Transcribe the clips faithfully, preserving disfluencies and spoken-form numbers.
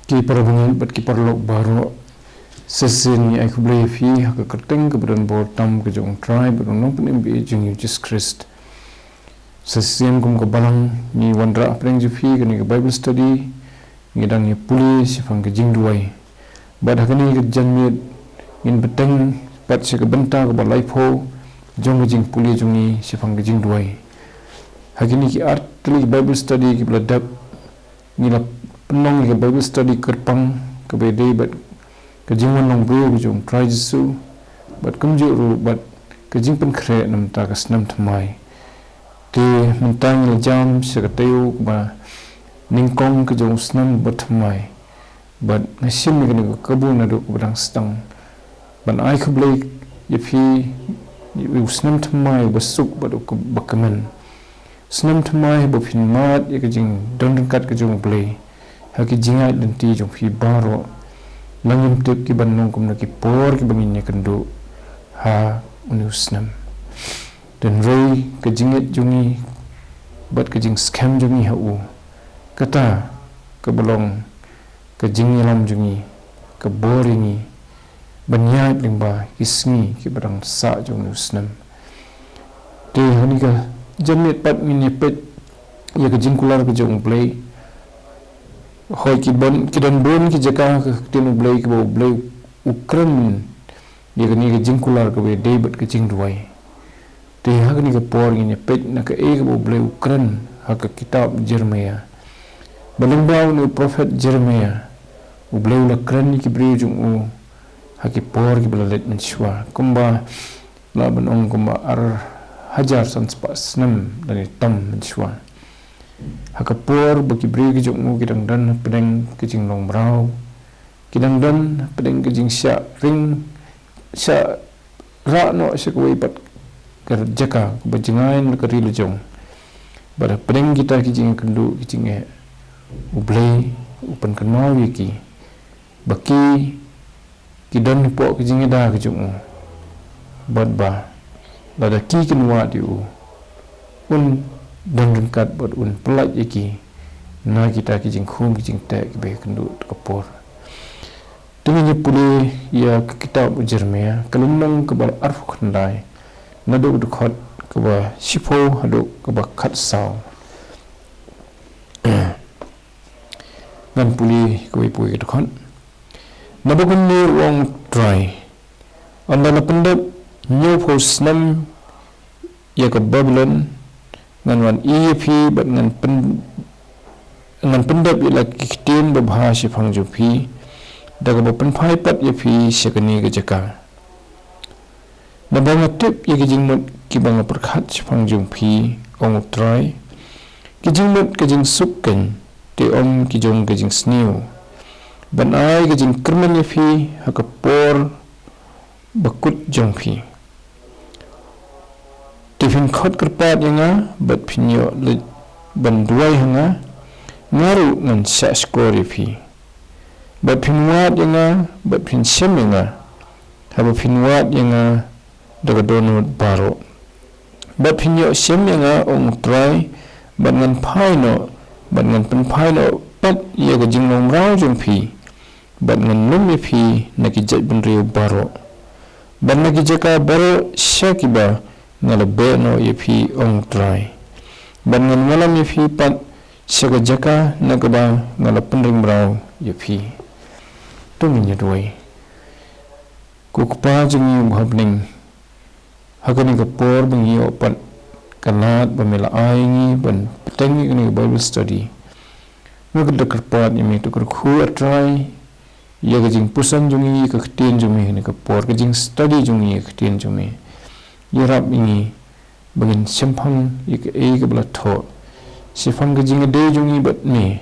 Ki para bangeit bad ki paralok baroh, sa shisien ngi ai khublei ïa phi ha ka kyrteng kaba don bor tam ka jong U Trai bad U Nongpynim ba ïeit jong ngi U Jisu Khrist. Sa shisien kum ka balang ngi wanrah hapdeng jong phi kane ka Bible study, ngi dang ïa pule shaphang ka jingduwai. Bad ha kane ka janmiet ngin bteng pat sha ka bynta kaba laiphew jong ka jingpule jong ngi shaphang ka jingduwai. Ha kine ki artylli ki Bible study kiba la dep, ngi la pynlong ïa ka Bible study kyrpang kaba ïadei bad ka jingwan long briew ka jong U Trai Jisu, bad kumjuh ruh bad ka jingpynkhreh na ka bynta ka snem thymmai. Te mynta ngi la jam sha ka taïew kaba nyngkong ka jong u snem ba thymmai. Bad nga shim ïa kane ka kabu naduh kaba dang sdang ban ai khublei ïa phi ïa u snem thymmai uba suk bad uba kmen. Snem thymmai ba phin mad ïa ka jingdon ryngkat ka jong U Blei ha ki jingïaid lynti jong phi baroh. Nangta ngim tip ki ban long kumno ki por kiba ngin ïakynduh ha une u snem. Hynrei ka jingngeit jong ngi bad ka jingskhem jong ngi ha u, kata kaba long ka jingïalam jong ngi, ka bor ïa ngi ban ïaid lyngba ki sngi kiba dang sah jong une u snem. Te ha kane ka janmiet pat ngin ïa peit ïa ka jingkular ka jong U Blei. Hooid, ki don, ki don bun ki jaka ha ka ktien U Blei kiba U Blei u kren ïa kane ka jingkular kaba ïadei bad ka jingduwai. Te ha kane ka por ngin ïa peit na kaei kaba U Blei u kren ha ka kitab Jeremaïah. Ba lyngba une u prophet Jeremaïah, U Blei u la kren ïa ki briew jong u ha ki por kiba la leit mynshuwa, kumba lah ban ong kumba ar hajar san spah snem lane tam mynshuwa. Ha ka por ba ki briew ki jong u ki dang don hapdeng ka jinglong mraw, ki dang don hapdeng ka jingshah ring, shah rah noh sha kawei pat ka jaka kaba jngai na ka ri la jong. Bad hapdeng kita ki jingkynduh ki jingeh, U Blei u pynkynmaw ïa ki ba ki, ki don hapoh ka jingïada ka jong u. Bad ba lada ki kin wad ïa u, un don ryngkat bad un pyllait ïa ki na kita ki jingkhum ki jingteh kiba ïakynduh ha ka por. Te ngin ïa pule ïa ka kitab u Jeremaïah, ka lynnong kaba arphew khyndai, naduh ka dkhot kaba shiphew haduh kaba khatsaw. Ngan pule kawei pa kawei ka dkhot. Naba kumne u ong U Trai: Ynda la pyndep hynñiewphew snem ïa ka Babilon, ngan wan ïa phi bad ngan pyn-, ngan pyndep ïa la ki ktien babha shaphang jong phi, da kaba pynphai pat ïa phi sha kane ka jaka. Naba nga tip ïa ki jingmut kiba nga pyrkhat shaphang jong phi, ong U Trai, ki jingmut ka jingsuk keiñ, te ym ki jong ka jingsniew, ban ai ka jingkyrmen ïa phi ha ka por bakut jong phi. Te phin khot kyrpad ïa nga bad phin ïoh leit ban duwai ha nga, nga ruh ngan shah shkor ïa phi. Bad phin wad ïa nga bad phin shem ïa nga, haba phin wad ïa nga da ka dohnud baroh. Bad phin ïoh shem ïa nga, ong U Trai, bad ngan phai noh, bad ngan pynphai noh pat ïa ka jinglong mraw jong phi, bad ngan lum ïa phi na ki jaitbynriew baroh, bad na ki jaka baroh sha kiba nga la beh noh ïa phi, ong U Trai, bad ngan wallam ïa phi pat sha ka jaka na kaba nga la pynring mraw ïa phi. To ngin ïa duwai. Ko Kpa jong ngi uba ha bneng, ha kane ka por ba ngi ïoh pat ka lad ba me la ai ngi ban bteng ïa kane ka Bible study, nga kyrpad ïa me, to kyrkhu, A Trai, ïa ka jingpuson jong ngi ïa ka ktien jong me ha kane ka por, ka jingstudy jong ngi ïa ka ktien jong me. Ïarap ïa ngi ba ngin shemphang ïa kaei kaba la thoh shaphang ka jingïadei jong ngi bad me,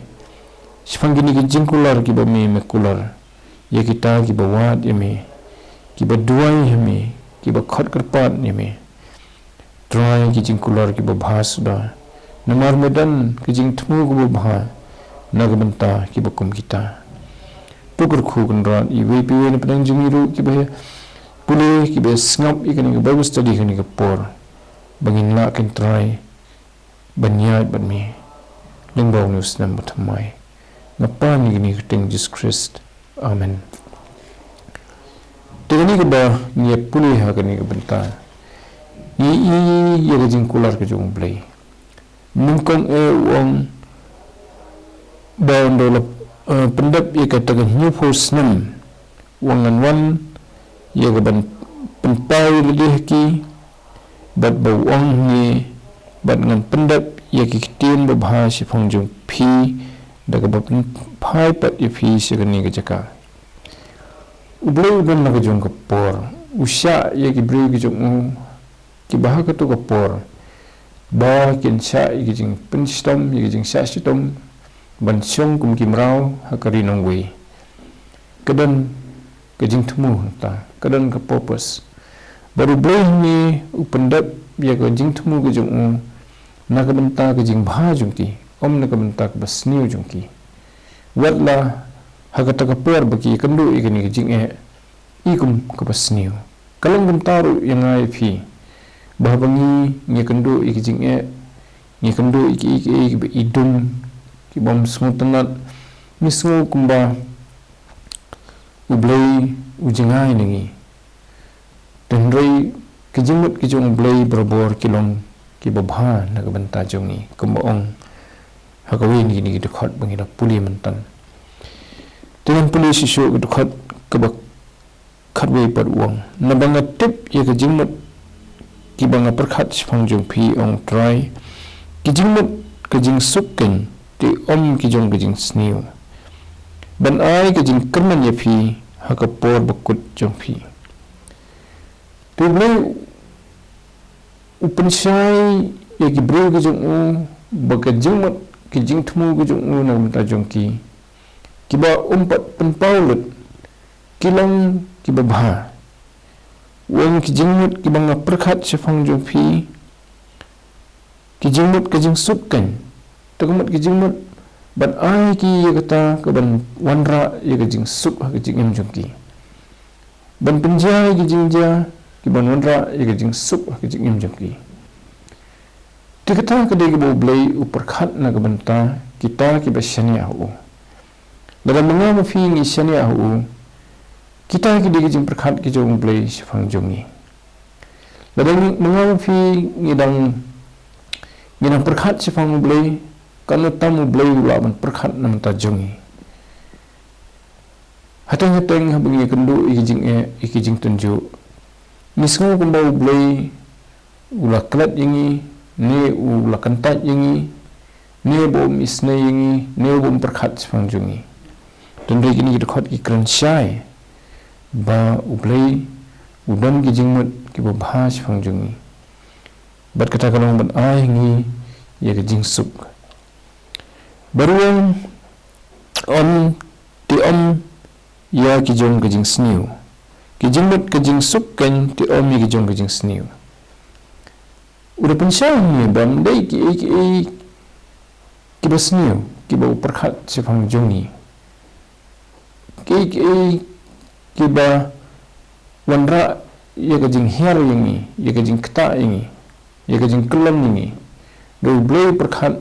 shaphang kine ki jingkular kiba me me kular ïa kita kiba wad ïa me, kiba duwai ha me, kiba khot kyrpad ïa me. Trai, ki jingkular kiba bha suda, namar me don ka jingthmu kaba bha na ka bynta kiba kum kita. To kyrkhu Kynrad, iwei pa iwei na pdeng jong ngi ruh kiba pule, kiba sngap ïa kane ka Bible study kane ka por, ba ngin lah, Kynrad, ban ïaid bad me lyngba une u snem ba thymmai. na pan ïa kane ka kyrteng Jisu Khrist. Amen. Te kane kaba ngi ïa pule ha kane ka bynta, ngi ïohi ïa ka jingkular ka jong U Blei. Nyngkong eh u ong ba ynda u la, eh, pyndep ïa kata ka hynñiewphew snem, u ong ngan wan ïa kaban pynpaw ïa lade ha ki, bad ba u ong hangne, bad ngan pyndep ïa ki ktien babha shaphang jong phi, da kaba pynphai pat ïa phi sha kane ka jaka. U Blei u don la ka jong ka por, u shah ïa ki briew ki jong u, kiba ha kato ka por, ba kin shah ïa ki jingpynshitom, ïa ki jingshah shitom, ban shong kum ki mraw ha ka ri nongwei. Ka don ka jingthmu hangta, ka don ka purpose. Bad U Blei hangne u pyndep ïa ka jingthmu ka jong u, na ka bynta ka jingbha jong ki, ym na ka bynta kaba sniew jong ki. Wat la ha kata ka por ba ki ïakynduh ïa kane ka jingeh, i kum kaba sniew. Ka long kumta ruh ïa nga ïa phi. Ba haba ngi, ngi ïakynduh ïa ki jingeh, ngi ïakynduh ïa ki, ïa ki, ïa ki ba i dum, ki bym sngewtynnat, ngi sngew kumba U Blei u jngai na ngi. Hynrei ki jingmut ki jong U Blei barabor ki long kiba bha na ka bynta jong ngi, kumba ong ha kawei na kine ki dkhot ba ngi la pule mynta. Te ngan pule shisha ka dkhot kaba khatwei pat, u ong: Naba nga tip ïa ka jingmut kiba nga pyrkhat shaphang jong phi, ong Trai, ki jingmut ka jingsuk keiñ, te ym ki jong ka jingsniew, ban ai ka jingkyrmen ïa phi ha ka por bakut jong phi. Te U Blei u pynshai ïa ki briew ki jong u ba ka jingmut, ki jingthmu ki jong u na ka bynta jong ki, kiba um pat pynpaw lut, ki long kiba bha. U ong ki jingmut kiba nga pyrkhat shaphang jong phi, ki jingmut ka jingsuk keiñ. Te ka mut ki jingmut ban ai ki ïa kata kaban wanrah ïa ka jingsuk ha ka jingim jong ki, ban pynjia ïa ki jingjia kiban wanrah ïa ka jingsuk ha ka jingim jong ki. Te kata ka dei kaba U Blei u pyrkhat na ka bynta kita kiba shaniah ha u. Lada ma nga ma phi ngi shaniah ha u, kita ki dei ki jingpyrkhat ki jong U Blei shaphang jong ngi. Lada ngi, ma nga ma phi ngi dang, ngi dang pyrkhat shaphang U Blei, kano tam U Blei u lah ban pyrkhat na ka bynta jong ngi. Hateng hateng haba ngi ïakynduh ïa ki jingeh, ïa ki jingtynjuh, ngi sngew kumba U Blei u la klet ïa ngi, ne u la kyntait ïa ngi, ne ba um isynei ïa ngi, ne ba um pyrkhat shaphang jong ngi. Hynrei kine ki dkhot ki kren shai ba U Blei u don ki jingmut kiba bha shaphang jong ngi. Bad kata ka long ban ai ngi ïa ka jingsuk. Bad u ong, ym, te ym ïa ki jong ka jingsniew. Ki jingmut ka jingsuk keiñ, te ym ïa ki jong ka jingsniew. U da pynshai hangne ba ym dei kiei kiei kiba sniew kiba u pyrkhat shaphang jong ngi. Kiei kiei kiba wanrah ïa ka jinghiar ïa ngi, ïa ka jingktah ïa ngi, ïa ka jingkyllon ïa ngi. Hynrei U Blei u pyrkhat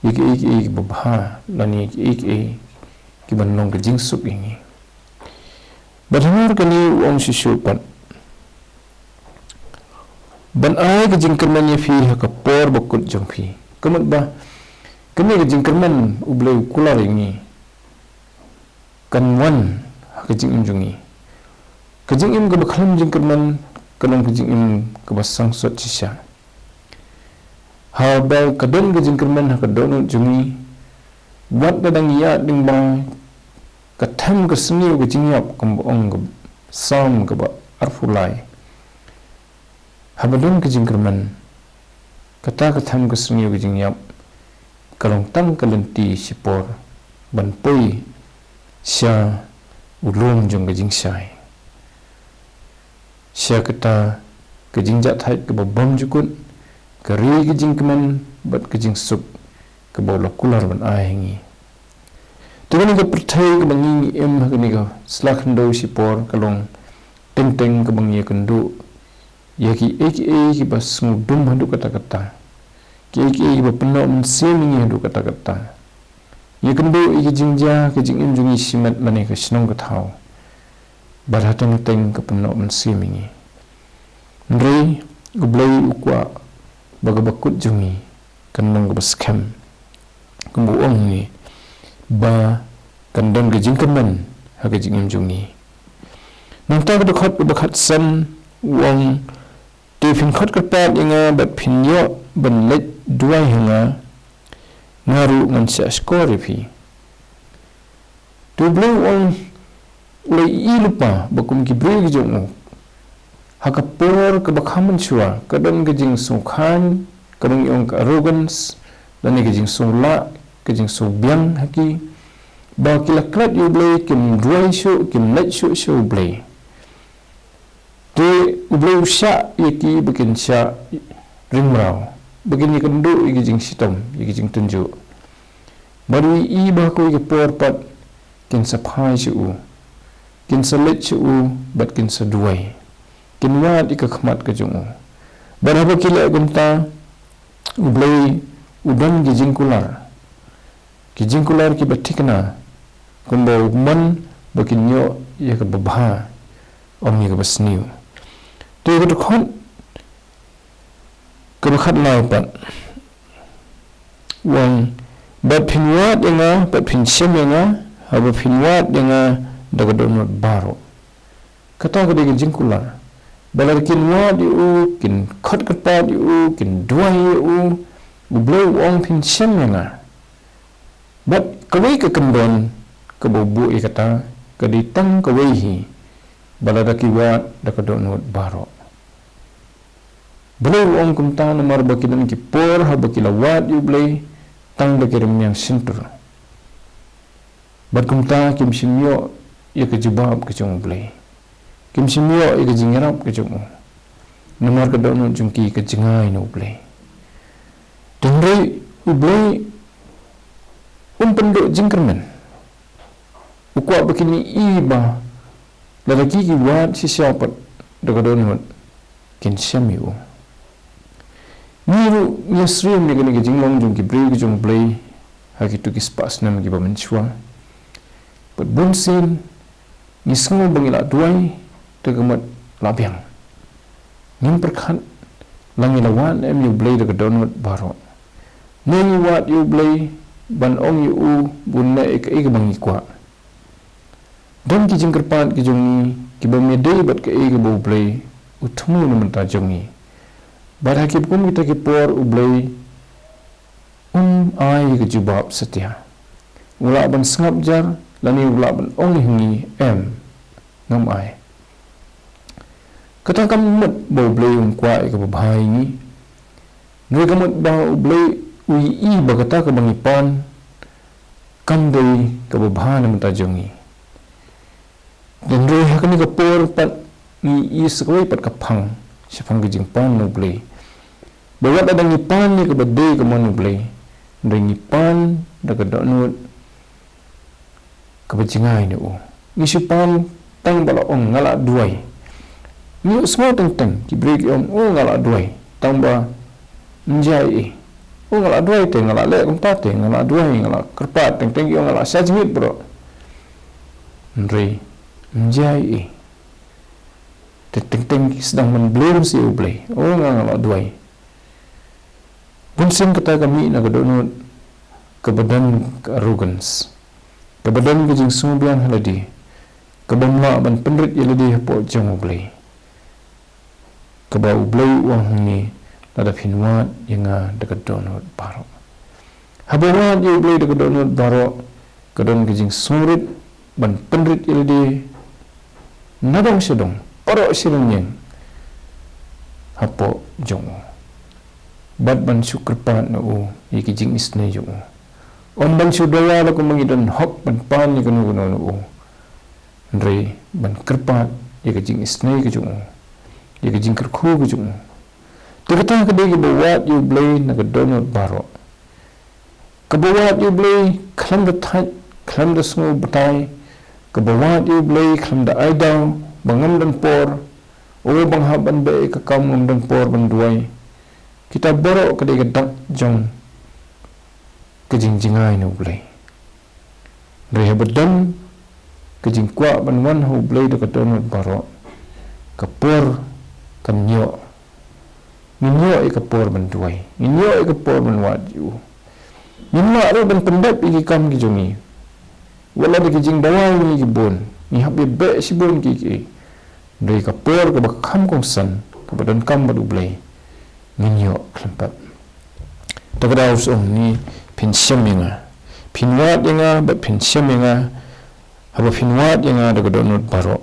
ïa kiei kiei kiba bha, lane kiei kiei kiban long ka jingsuk ïa ngi. Bad namar kane u ong shisha pat ban ai ka jingkyrmen ïa phi ha ka por bakut jong phi. Ka mut ba kane ka jingkyrmen U Blei u kular ïa ngi kan wan ha ka jingim jong ngi. Ka jingim kaba khlem jingkyrmen ka long ka jingim kaba sangsot shisha. Haba ka don ka jingkyrmen ha ka dohnud jong ngi, wat la dang ïaid lyngba ka them ka sniew ka jingïap, kumba ong ka Salm kaba arphew lai. Haba don ka jingkyrmen, kata ka them ka sniew ka jingïap ka long tang ka lynti shipor ban poi sha u lum jong ka jingshai, sha kata ka jingjahthait kaba bymjukut, ka ri ka jingkmen bad ka jingsuk kaba u la kular ban ai ha ngi. Te kane ka pyrthei kaba ngi ngi im ha kane ka sla khyndew shipor ka long teng teng kaba ngi ïakynduh ïa kiei kiei kiba sngewdum haduh katta katta, kiei kiei kiba pynnoh mynsiem ïa ngi haduh katta katta. Ïa kynduh ïa ki jingjia ka jingim jong ngi shimet lane ka shnong ka thaw. Bad hateng hateng ka pynnoh mynsiem ïa ngi. Hynrei U Blei u kwah ba kaba kut jong ngi kan long kaba skhem. Kumba u ong ngi ba kan don ka jingkyrmen ha ka jingim jong ngi. Nangta ka dkhot kaba khatsan u ong, te phin khot kyrpad ïa nga bad phin ïoh ban leit duwai ha nga, nga ruh ngan shah shkor ïa phi. Te U Blei u ong u la ïohi lypa ba kum ki briew ki jong u, ha ka por kaba kham mynshuwa ka don ka jingsngewkhlaiñ, kaba ngi ong ka arrogance, lane ka jingsngewlah, ka jingsngewbiang ha ki, ba ki la klet ïa U Blei, kim duwai shuh, kim leit shuh sha U Blei. Te U Blei u shah ïa ki ba kin shah ring mraw, ba kin ïakynduh ïa ki jingshitom, ïa ki jingtynjuh. Bad u ïohi ba ha kawei ka por pat kin sa phai sha u, kin sa leit sha u, bad kin sa duwai, kin wad ïa ka khmat ka jong u. Bad haba ki leh kumta, U Blei u don ki jingkular, ki jingkular kiba thikna, kumba u mon ba kin ïoh ïa kaba bha, ym ïa kaba sniew. Te ka dkhot kaba khatlai pat u ong, bad phin wad ïa nga, bad phin shem ïa nga, haba phin wad ïa nga da ka dohnud baroh. Kata ka dei ka jingkular. Ba lada kin wad ïa u, kin khot kyrpad ïa u, kin duwai ïa u, U Blei u ong phin shem ïa nga. Bad kawei ka kyndon kaba u buh ïa kata, ka dei tang kawei hi, ba lada ki wad da ka dohnud baroh. Balei u ong kumta? Namar ba ki don ki por haba ki la wad ïa U Blei tang da ki rmiang shyntur. Bad kumta kim shym ïoh ïa ka jubab ka jong U Blei. Kim shym ïoh ïa ka jingïarap ka jong u. Namar ka dohnud jong ki ka jngai na U Blei. Te hynrei U Blei um pynduh jingkyrmen. U kwah ba kin ïohi ba lada ki ki wad shisha pat da ka dohnud, kin shem ïa u. Ngi ruh ngi ïasyriem ïa kane ka jinglong jong ki briew ki jong U Blei ha kito ki spah snem kiba mynshuwa. Bad bunsien ngi sngew ba ngi la duwai, te ka mut la biang. Ngim pyrkhat la ngi la wad ne em ïa U Blei da ka dohnud baroh. Ne ngi wad ïa U Blei ban ong ïa u ba un leh ïa kaei kaba ngi kwah. Don ki jingkyrpad ki jong ngi kiba ym ïadei bad kaei kaba U Blei u thmu na bynta jong ngi. Bad ha kiba kum kita ki por U Blei um ai ka jubab satia. U lah ban sngap jar, lane u lah ban ong ïa ngi, em, ngam ai. Kata kam mut ba U Blei um kwah ïa kaba bha ïa ngi. Hynrei ka mut ba U Blei u ïohi ba kata kaba ngi pan kam dei kaba bha na bynta jong ngi. Hynrei ha kane ka por pat ngi ïohi sa kawei pat ka phang shaphang ka jingpan na U Blei. Ba wat lada ngi pan ïa kaba dei ka mon U Blei, hynrei ngi pan da ka dohnud kaba jngai na u. Ngi shu pan tang ba la ong nga la duwai. Ngi ïohsngew teng teng ki briew ki ong, oh, nga la duwai, tang ba ym jia ei. Oh, nga la duwai te, nga la leh kumta te, nga la duwai, nga la kyrpad, teng teng ki ong nga la shah jingit baroh. Hynrei ym jia ei. Te teng teng ki sdang ban blame sa ïa U Blei. Oh, nga, nga la duwai. Bunsien kata ka mih na ka dohnud kaba don ka arrogance, kaba don ka jingsngewbiang ha lade, kaba ym lah ban pynrit ïa lade hapoh jong U Blei. Kaba U Blei u ong hangne, lada phin wad ïa nga da ka dohnud baroh. Haba wad ïa U Blei da ka dohnud baroh, ka don ka jingsngewrit ban pynrit ïa lade na dong sha dong, baroh shi rynieng hapoh jong u. Bad ban shu kyrpad na u ïa ki jingisynei jong u. Ym ban shu dawa la kumba ngi don hok ban pan ïa kano kano na u. Hynrei ban kyrpad ïa ka jingisynei ka jong u, ïa ka jingkyrkhu ka jong u. Te kata ka dei kaba wad ïa U Blei na ka dohnud baroh. Kaba wad ïa U Blei khlem da thait, khlem da sngewbatai. Kaba wad ïa U Blei khlem da ai daw ba ngam don por, o ba nga hap ban beh ïa ka kam, ngam don por ban duwai. Kita baroh ka dei ka dak jong ka jingjngai na U Blei. Hynrei haba don ka jingkwah ban wan ha U Blei da ka dohnud baroh, ka por kan ïoh. Ngin ïoh ïa ka por ban duwai, ngin ïoh ïa ka por ban wad ïa u. Ngin lah ruh ban pyndep ïa ki kam ki jong ngi. Wat la da ki jingdawa ngi ki bun, ngi hap ïa beh shibun ki ki. Hynrei ka por kaba kham kongsan, kaba donkam bad U Blei, ngin ïoh khlem pep. Ta ka daw shu ong, ni phin shem ïa nga, phin wad ïa nga bad phin shem ïa nga, haba phin wad ïa nga da ka dohnud baroh.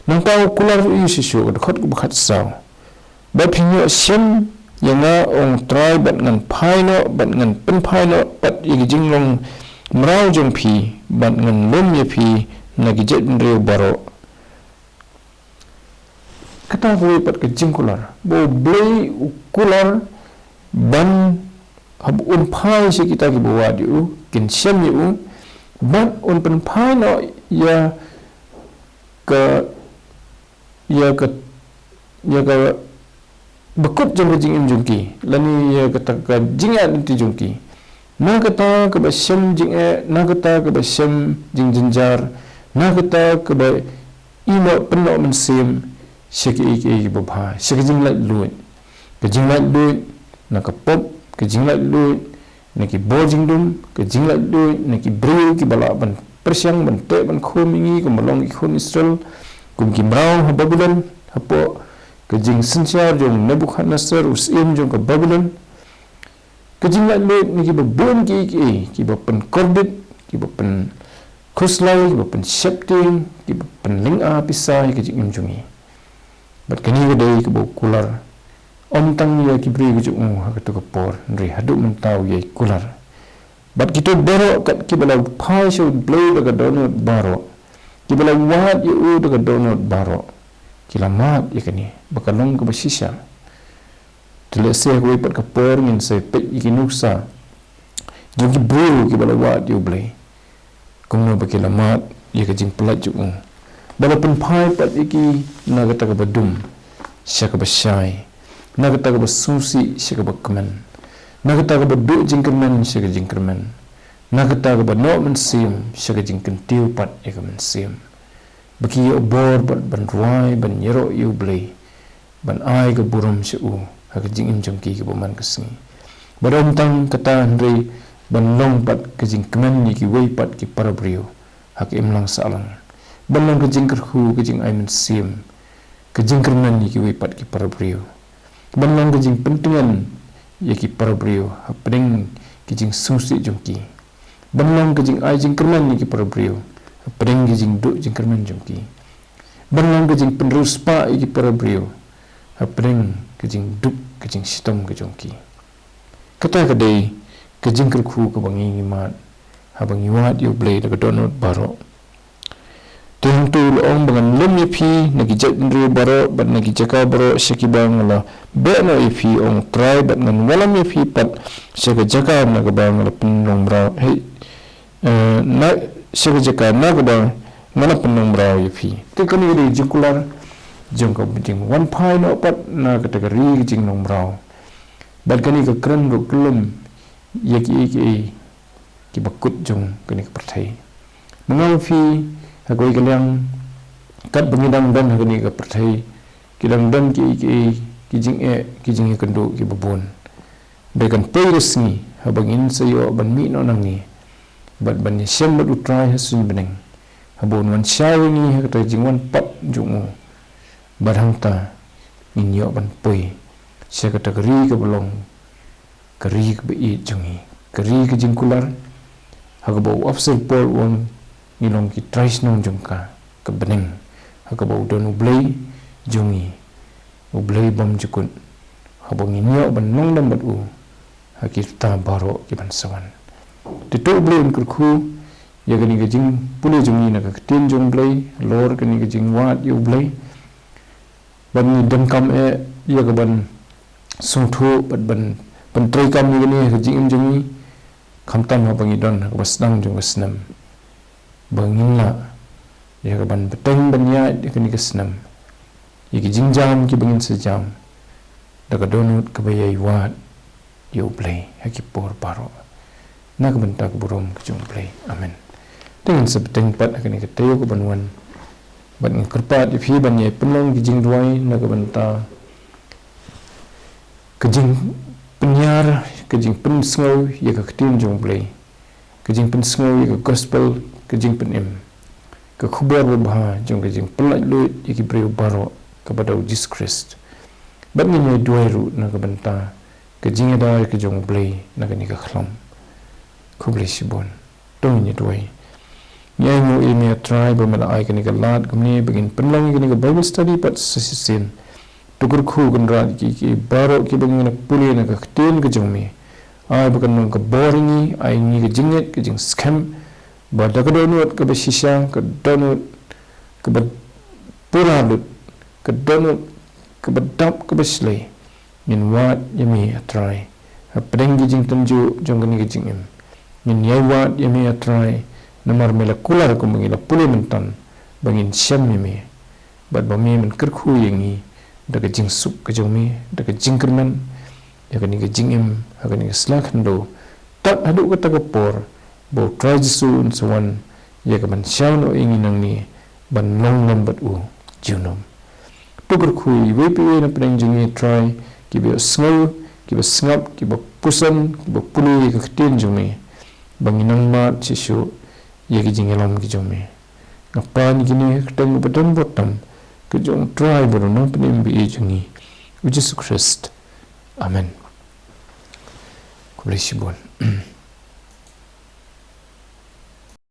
Nangta u kular u ïa shisha ka dkhot kaba khatsaw. Bad phin ïoh shem ïa nga, ong Trai, bad ngan phai noh, bad ngan pynphai noh pat ïa ki jinglong mraw jong phi, bad ngan lum ïa phi na ki jaitbynriew baroh. Kata kawei pat ka jingkular ba U Blei u kular ban haba un phai sha kita kiba wad ïa u, kin shem ïa u, bad un pynphai noh ïa ka, ïa ka, ïa ka bakut jong ka jingim jong ki, lane ïa kata ka jingïaid lynti jong ki. Na kata kaba shem jingeh, na kata kaba shem jingjynjar, na kata kaba ïehnoh pynnoh mynsiem sha kiei kiei kiba bha, sha ka jinglaitluid. Ka jinglaitluid na ka pop, ka jinglaitluid na ki bor jingdum, ka jinglaitluid na ki briew kiba lah ban pyrshang, ban teh, ban khum ïa ngi, kumba long ki khun Israel, kum ki mraw ha Babilon, hapoh ka jingsynshar jong Nebukhadnessar, u syiem jong ka Babilon. Ka jinglaitluid na kiba bun kiei kiei, kiba pynkordit, kiba pynkhuslai, kiba pynsheptieng, kiba pynlynga pisa ïa ka jingim jong ngi. Bad kane ka dei kaba u kular, ym tang ïa ki briew ki jong u ha kato ka por, hynrei haduh mynta u ïai kular. Bad kito baroh kat kiba la phai sha U Blei da ka dohnud baroh, kiba la wad ïa u da ka dohnud baroh, ki la mad ïa kane ba ka long kaba shisha. Te lehse ha kawei pat ka por ngin sa peit ïa ki nuksa jong ki briew kiba la wad ïa U Blei, kumno ba ki la mad ïa ka jingpyllait jong u, ba la pynphai pat ïa ki na kata kaba dum sha kaba shai, na kata kaba sngewsih sha kaba kmen, na kata kaba duh jingkyrmen sha ka jingkyrmen, na kata kaba noh mynsiem sha ka jingkyntiew pat ïa ka mynsiem. Ba ki ïoh bor ban, ban rwai, ban ïaroh ïa U Blei, ban ai ka burom sha u ha ka jingim jong ki kaba man ka sngi. Bad ym tang kata, hynrei ban long pat ka jingkmen ïa kiwei pat ki para briew ha ka imlang sahlang. Ban long ka jingkyrkhu, ka jingai mynsiem, ka jingkyrmen ïa kiwei pat ki para briew. Ban long ka jingpyntngen ïa ki para briew hapdeng ki jingsngewsih jong ki. Ban long ka jingai jingkyrmen ïa ki para briew hapdeng ki jingduh jingkyrmen jong ki. Ban long ka jingpynriewspah ïa ki para briew hapdeng ka jingduk ka jingshitom ka jong ki. Kata ka dei ka jingkyrkhu kaba ngi ngi mad haba ngi wad ïa U Blei da ka dohnud baroh. Te hangto u la ong ba ngan lum ïa phi na ki jaitbynriew baroh bad na ki jaka baroh sha kiba nga la beh noh ïa phi, ong Trai, bad ngan wallam ïa phi pat sha ka jaka na kaba nga la pynlong mraw, hei, eh, na, sha ka jaka na kaba nga la pynlong mraw ïa phi. Te kane ka dei ka jingkular jong ka jingwan phai noh pat na kata ka ri ka jinglong mraw. Bad kane ka kren ruh kyllum ïa kiei kiei kiba kut jong kane ka pyrthei. Ma nga ma phi, ha kawei ka liang, katba ngi dang don ha kane ka pyrthei, ki dang don kiei kiei ki jingeh, ki jingïakynduh kiba bun. Hynrei kan poi ka sngi haba ngin sa ïoh ban mih noh nangne bad ban ïashem bad U Trai ha suiñ bneng, haba un wan shaw ïa ngi ha kata ka jingwan pat jong u. Bad hangta ngin ïoh ban poi sha kata ka ri kaba long ka ri kaba ïeit jong ngi, ka ri ka jingkular, ha kaba u Apostol Paul u ong, ngi long ki trai shnong jong ka, ka bneng, ha kaba u don U Blei jong ngi, U Blei bymjukut, haba ngin ïoh ban nongdem bad u ha ki rta baroh kiban sa wan. Te to U Blei un kyrkhu ïa kane ka jingpule jong ngi na ka ktien jong U Blei, halor kane ka jingwad ïa U Blei. Ban ngi donkam eh ïa ka ban sngewthuh bad ban pyntreikam ïa kane ha ka jingim jong ngi, khamtam haba ngi don ha kaba sdang jong ka snem. Ba ngin lah ïa ka ban bteng ban ïaid ïa kane ka snem ïa ki jingjam kiba ngin sa jam da ka dohnud kaba ïai wad ïa U Blei ha ki por baroh. Na ka bynta ka burom ka jong U Blei. Amen. Te ngin sa bteng pat ha kane ka taïew kaban wan. Bad nga kyrpad ïa phi ban ïai pynlong ki jingduwai na ka bynta ka jingpynïar, ka jingpynsngew ïa ka ktien jong U Blei, ka jingpynsngew ïa ka gospel, ka jingpynim, ka khubor babha jong ka jingpynlait luid ïa ki briew baroh kaba da U Jisu Khrist. Bad ngin ïai duwai ruh na ka bynta ka jingïada ka jong U Blei na kane ka khlam. Khublei shibun. To ngin ïa duwai. Ngi ainguh ïa me, A Trai, ba me la ai kane ka lad kumne ba ngin pynlong ïa kane ka Bible study pat sa shisien. To kyrkhu Kynrad ïa ki, ki baroh kiba ngi nang pule na ka ktien ka jong me. Ai ba kan long ka bor ïa ngi, ai ngi ka jingngeit, ka jingskhem, ba da ka dohnud kaba shisha, ka dohnud kaba pura lut, ka dohnud kaba dap kaba shlei, ngin wad ïa me, A Trai, hapdeng ki jingtynjuh jong kane ka jingim. Ngin ïai wad ïa me, A Trai, namar me la kular kumba ngi la pule mynta, ba ngin shem ïa me. Bad ba me men kyrkhu ïa ngi da ka jingsuk ka jong me, da ka jingkyrmen ïa kane ka jingim ha kane ka sla khyndew, tad haduh kata ka por ba U Trai Jisu un sa wan ïa ka ban shaw noh ïa ngi nangne ban long lem bad u junom. To kyrkhu ïa iwei pa iwei na pdeng jong ngi, A Trai, kiba ïohsngew, kiba sngap, kiba puson, kiba pule ïa ka ktien jong me, ba ngin nang mad shisha ïa ki jingïalam ki jong me. Nga pan ïa kine ha ka kyrteng kaba don bor tam ka jong U Trai bad U Nongpynim ba ïeit jong ngi, U Jisu Khrist. Amen. Khublei shibun.